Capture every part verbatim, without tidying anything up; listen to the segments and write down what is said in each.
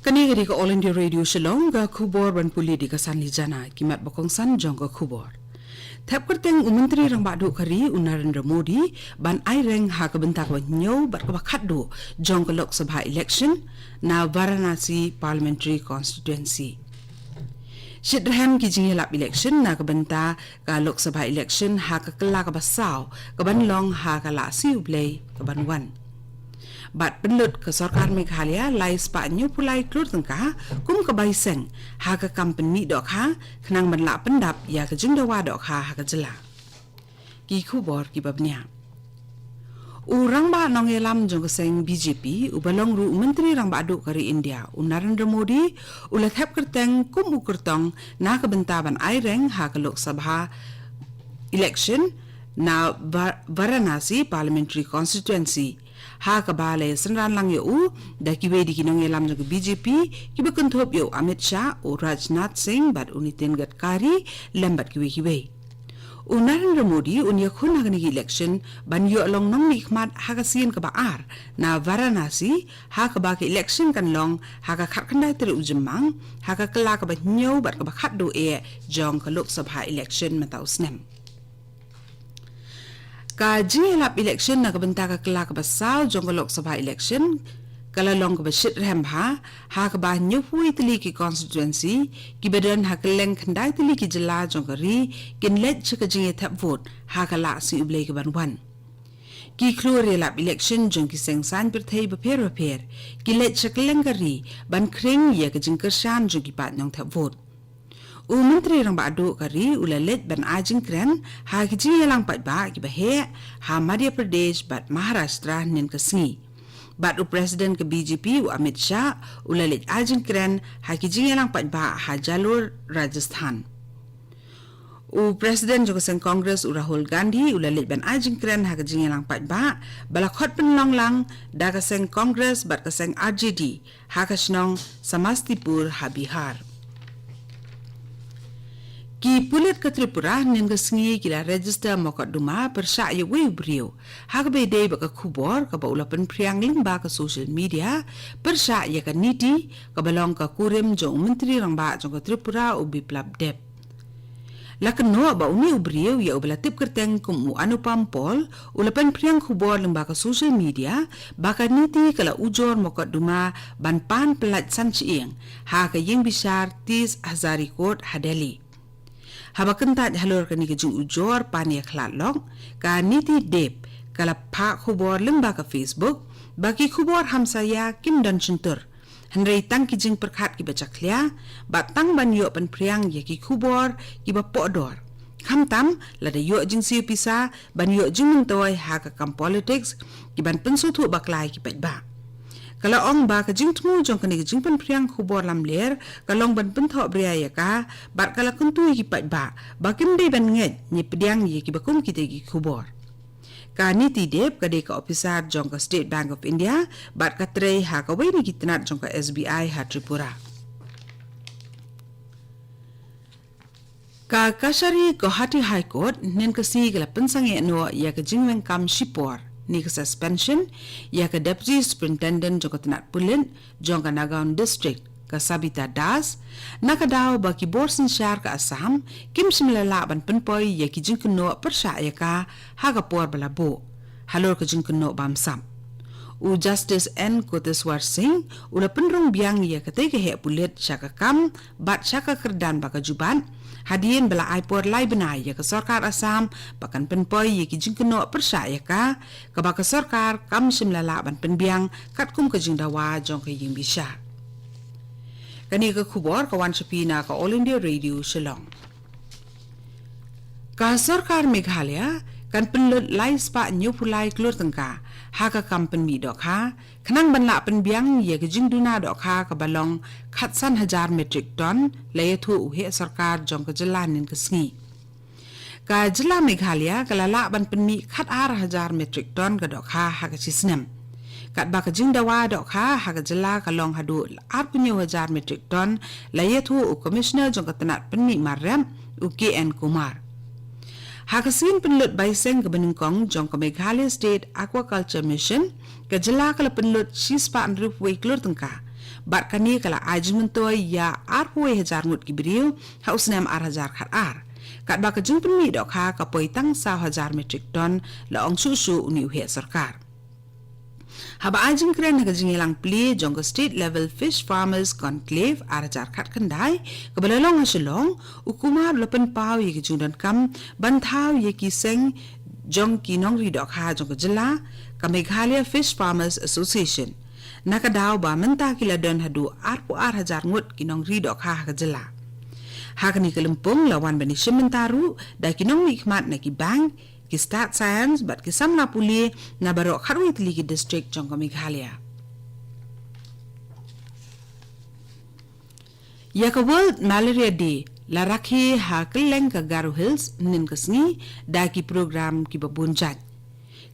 Kane ka dei ka All India Radio Shillong, ka khubor ban pule da ka Sanli Jana, ki mat ba kongsan jong ka khubor. Thep kyrteng u Myntri Rangbah Duh ka ri u Narendra Modi ban aireng ha ka bynta kaba hynñiew bad kaba khatduh jong ka Lok Sabha election na Varanasi Parliamentary Constituency. Shitrhem ki jingïalap election na ka bynta ka Lok Sabha election ha ka kylla kaba saw kaban long ha ka Lahsii U Blei kaban wan. Bad pynlut ka sorkar Meghalaya lai spah hynñiewphew lai klur tyngka kum ka bai seng ha ka kam pynmih dohkha khnang ban lah pyndap ïa ka jingdawa dohkha ha ka jylla. Ki khubor kiba bniah. U rangbah nongïalam jong ka seng B J P, uba long ruh u Myntri Rangbah Duh ka ri India, u Narendra Modi, u la thep kyrteng kum u kyrtong na ka bynta ban aireng ha ka Lok Sabha election na Va-, Varanasi Parliamentary Constituency. Ha kaba la ïasynran lang ïa u da kiwei de ki nongïalam jong ka B J P, kiba kynthup ïa u Amit Shah, u Rajnath Singh bad u Nitin Gadkari, lem bad kiwei kiwei. U Narendra Modi un ïakhun ha kane ka election ban ïoh long nongmihkhmat ha ka sien kaba ar na Varanasi, ha kaba ka election kan long ha ka khatkhyndai tarik u Jymmang, ha ka kylla kaba hynñiew bad kaba khatduh eh jong ka Lok Sabha election mynta u snem. Ka jingïalap election na ka bynta ka kylla kaba saw jong ka Lok Sabha election ka la long kaba shitrhem bha, ha kaba hynñiewphew tylli ki constituency kiba don ha kylleng khyndai tylli ki jylla jong ka ri kin leit sha ka jingïathep vote ha ka Lahsii U Blei kaban wan. Ki khlur ïalap election jong ki seng saiñ pyrthei bapher bapher ki leit sha kylleng ka ri ban khring ïa ka jingkyrshan jong ki paid nongthep vote. U Myntri Rangbah Duh ka ri u la leit ban ai jingkren ha ki jingïalang paidbah kiba heh ha Madhya Pradesh bad Maharashtra hynnin ka sngi. Bad u President ka B J P u Amit Shah u la leit ai jingkren ha ki jingïalang paidbah ha Jalore, Rajasthan. U President jong ka seng Congress u Rahul Gandhi u la leit ban ai jingkren ha ka jingïalang paidbah ba la khot pynlong lang da ka seng Congress bad ka seng R J D ha ka shnong Samastipur ha Bihar. Ki pulit ka Tripura hynnin ka sngi ki la register mokotduma pyrshah ïa uwei u briew, ha kaba ïadei bad ka khubor kaba u la pynphriang lyngba ka social media pyrshah ïa ka NITI, kaba long ka kurim jong u Myntri Rangbah jong ka Tripura u Biplab Deb. La kynnoh ba une u briew ïa uba la tip kyrteng kum u Anupam Paul u la pynphriang khubor lyngba ka social media ba ka NITI ka la ujor mokotduma ban pan pyllait san shyieng ha ka ïing bishar Tis Hazari Court ha Delhi. Haba kyntait halor kane ka jingujor pan ïakhlad lok, ka NITI Deb ka la phah khubor lyngba ka Facebook ba ki khubor hamsaïa kim don shyntur, hynrei tang ki jingpyrkhat kiba jakhlia bad tang ban ïoh pynphriang ïa ki khubor kiba pohdor. Khamtam lada ïoh jingsiew pisa ban ïoh jingmyntoi ha ka kam politics, ki ban pynsngewthuh bakla ïa ki paidbah. Ka la ong ba ka jingthmu jong kane ka jingpynphriang khubor lamler ka long ban pynthohbria ïa ka bad ka la kyntu ïa ki paidbah ba kim dei ban ngeit ne pdiang ïa kiba kum kita ki khubor. Ka NITI Deb ka dei ka ophisar jong ka State Bank of India bad ka trei ha kawei na ki tnat jong ka S B I ha Tripura. Ka Kachari Guwahati High Court hynnin ka sngi ka la pynsangeh noh ïa ka jingweng kam shipor ne ka suspension ïa ka Deputy Superintendent jong ka tnat pulit jong ka Nagaon District, ka Sabita Das, na ka daw ba ki bor synshar ka Assam kim shym la lah ban pynpoi ïa ki jingkynnoh pyrshah ïa ka ha ka por ba la buh halor ka jingkynnoh bamsap. U Justice N Koteswar Singh u la pynrung biang ïa katei ka heh pulit sha ka kam bad sha ka kyrdan ba ka ju bat, hadien ba la ai por lai bnai ïa ka sorkar Assam ba kan pynpoi ïa ki jingkynnoh pyrshah ïa ka, kaba ka sorkar kam shym la lah ban pynbiang katkum ka jingdawa jong ka ïing bishar. Kane ka khubor ka wan sha phi na ka All India Radio Shillong. Ka sorkar Meghalaya kan pynlut lai spah hynñiewphew lai klur tyngka ha ka kam pynmih dohkha khnang ban lah pynbiang ïa ka jingduna dohkha kaba long khatsan hajar metric ton, la ïathuh u heh sorkar jong ka jylla hynnin ka sngi. Ka jylla Meghalaya ka la lah ban pynmih khatar hajar metric ton ka dohkha ha ka shi snem. Katba ka jingdawa dohkha ha ka jylla ka long haduh arphew hynñiew hajar metric ton, la ïathuh u Commissioner jong ka tnat pynmih mar rep, u K N Kumar. Ha ka sien pynlut bai seng kaba nyngkong jong ka Meghalaya State Aquaculture Mission, ka jylla ka la pynlut shi spah hynriewphew wei klur tyngka Bad kane ka la ai jingmyntoi ïa arphew hajar ngut ki briew ha u snem ar hajar khat ar. Katba ka jingpynmih dohkha ka poi tang saw hajar metric ton, la ong shuh shuh u nongïalam sorkar. Haba ai jingkren ha ka jingïalang plie jong ka State Level Fish Farmers Conclave ar hajar khat khyndai, kaba la long ha Shillong, u Kumar u la pynpaw ïa ka jingdonkam ban thaw ïa ki seng jong ki nongri dohkha jong ka jylla, ka Meghalaya Fish Farmers Association. Na ka daw ba mynta ki la don haduh arphew ar hajar ngut ki nongri dohkha ha ka jylla. Ha kane ka lympung la wan ban ïashim bynta ruh da ki nongmihkhmat na ki bank, ki stad science bad ki samla pule na baroh khatwei tylli ki district jong ka Meghalaya. Ïa ka World Malaria Day la rakhe ha kylleng ka Garo Hills mynhynnin ka sngi da ki program kiba bun jait.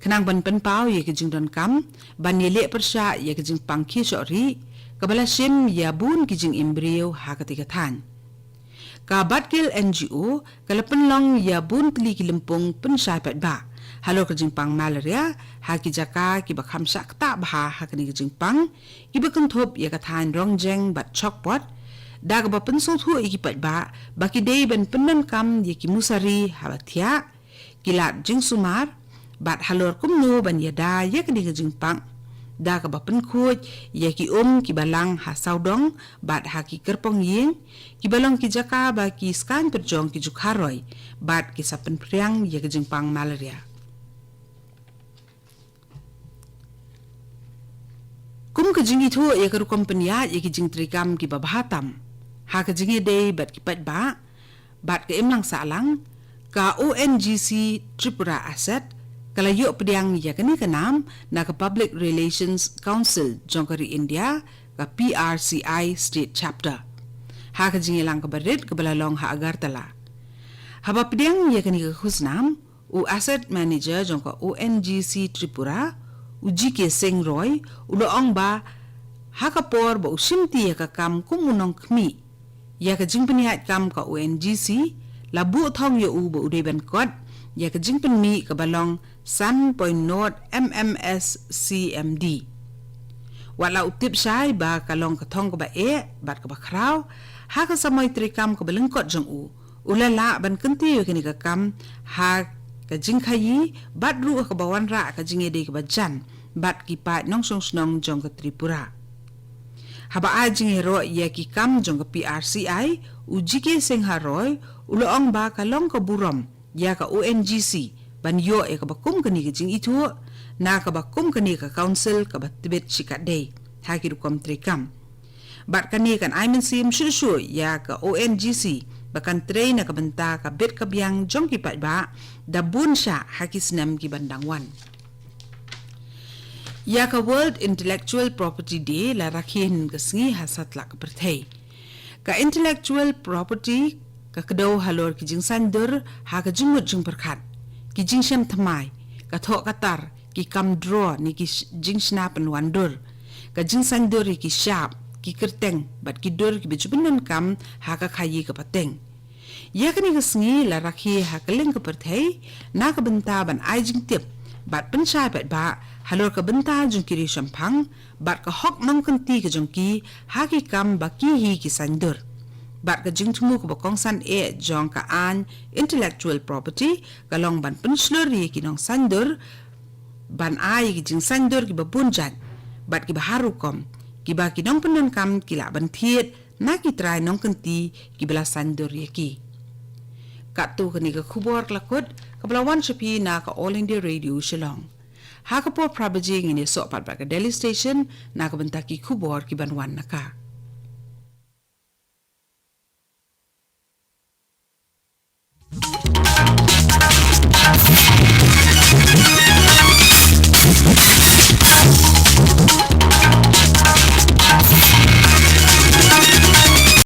Khnang ban pynpaw ïa ka jingdonkam ban ïaleh pyrshah ïa ka jingpang khie shoh rieh, kaba la shim ïa bun ki jingim briew ha katei ka thaiñ. Ka Batgil N G O ka la pynlong ïa bun tylli ki lympung pynshai paidbah halor ka jingpang malaria ha ki jaka kiba kham shah ktah bha ha kane ka jingpang, kiba kynthup ïa ka thaiñ Rongjeng bad Chokpot, da kaba pynsngewthuh ïa ki paidbah ba ki dei ban pyndonkam ïa ki musari haba thiah, ki lad jingsumar, bad halor kumno ban ïada ïa kane ka jingpang, da kaba pynkhuid ïa ki um kiba lang ha sawdong bad ha ki kyrpong ïing, kiba long ki jaka ba ki skaiñ pyrjong ki ju kharoi bad ki sa pynphriang ïa ka jingpang malaria. Kum ka jingithuh ïa ka rukom pynïaid ïa ki jingtreikam kiba bha tam ha ka jingïadei bad ki paidbah bad ka imlang sahlang, ka O N G C Tripura Asset ka la ïoh pdiang ïa kane ka nam na ka Public Relations Council jong ka ri India, ka P R C I State Chapter, ha ka jingïalang kaba rit kaba la long ha Agartala. Haba pdiang ïa kane ka khusnam, u Asset Manager jong ka O N G C Tripura, u G K Singh Roy, u la ong ba ha ka por ba u shimti ïa ka kam kum u nongkhmih ïa ka jingpynïaid kam ka O N G C, la buh thong ïa u ba u dei ban kot ïa ka jingpynmih kaba long san point nought M M S C M D. Wat la u tip shai ba ka long ka thong kaba eh bad kaba khraw, ha ka samoi treikam kaba lyngkot jong u, u la lah ban kyntiew ïa kane ka kam ha ka jingkhaïi bad ruh ha kaba wanrah ka jingïadei kaba jan bad ki paid nongshong shnong jong ka Tripura. Haba ai jingïaroh ïa ki kam jong ka P R C I, u G K Singh Roy u la ong ba ka long ka burom ïa ka O N G C ban ïoh ïa kaba kum kane ka jingithuh na kaba kum kane ka council kaba tbit shikatdei ha ki rukom treikam. Bad kane kan ai mynsiem shuh shuh ïa ka O N G C ba kan trei na ka bynta ka bit ka biang jong ki paidbah da bun shah ha ki snem kiban dang wan. Ïa ka World Intellectual Property Day la rakhe hynnin ka sngi ha satlak ka pyrthei. Ka intellectual property ka kdew halor ki jingsaiñdur ha ka jingmut jingpyrkhat, ki jingshem thymmai, ka thoh ka tar, ki kam draw ne ki sh-, jingshna pynwandur, ka jingsaiñdur ïa ki shap, ki kyrteng bad ki dur kiba ju pyndonkam ha ka khaïi ka pateng. Ïa kane ka sngi la rakhe ha kylleng ka pyrthei na ka bynta ban ai jingtip bad pynshai paidbah halor ka bynta jong ki riewshemphang bad ka hok nongkynti ka jong ki ha ki kam ba ki hi ki saiñdur. Bad ka jingthmu kaba kongsan eh jong ka aiñ intellectual property ka long ban pynshlur ïa ki nongsaiñdur ban ai ïa ki jingsaiñdur kiba bun jait bad kiba har rukom, kiba ki nongpyndonkam ki lah ban thied na ki trai nongkynti kiba la saiñdur ïa ki. Katto kane ka khubor ka la kut, kaba la wan sha phi na ka All India Radio Shillong. Ha ka por phra baje ngin ïasoh pat bad ka Delhi Station na ka bynta ki khubor kiban wan na ka.